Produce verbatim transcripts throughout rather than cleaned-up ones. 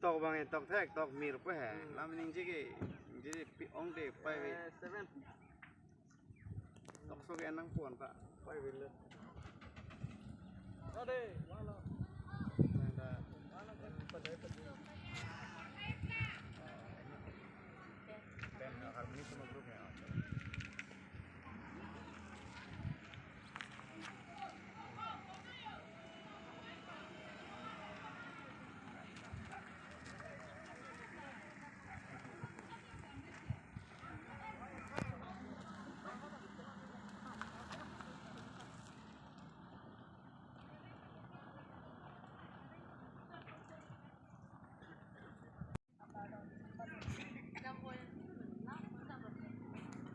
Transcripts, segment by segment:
Tok bang e, tok thek, tok mir pe he. Hmm. Lam ningje ke, ningje pi ong de, pai ve. Eh, seven. Tok so ke nang pon ta. Pai ve le. Ade, wala. Nang da. Wala, pada, pada. Ben, harmoni semua grup ya.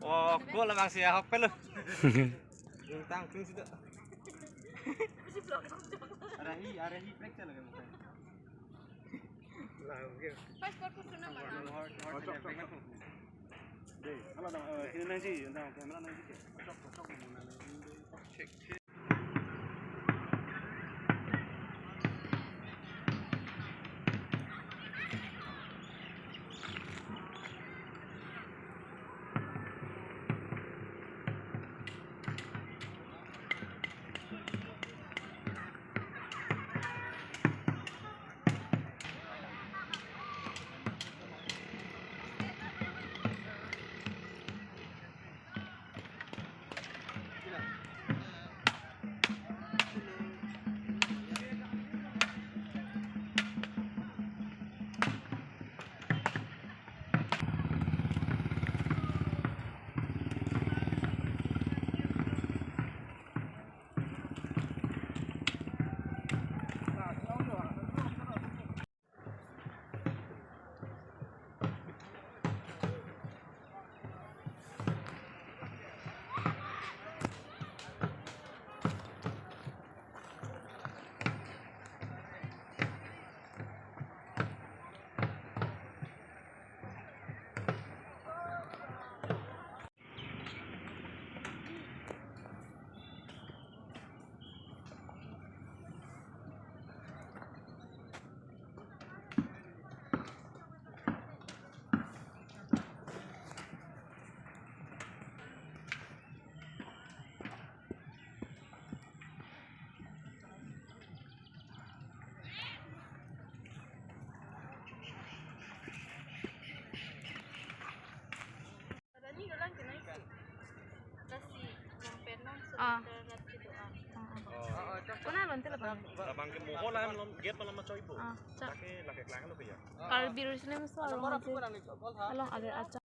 Oh, ko labang si ahok pelo. Yung tang pin sida. Arahi, arahi, break sa lagi mo. First part ko suna mana? Hot, hot, hot. Deh, hala dong, eh, sini nang si, entah camera nang si. Check, check. Ah. Ah, ah. Kona lon tela bang. Labang ke moho la hem lon gate malam ma choi po. Ah, cha. Lake, lake klang lo ke ya. Karbi Riso Nimso along aje. Along aje acha.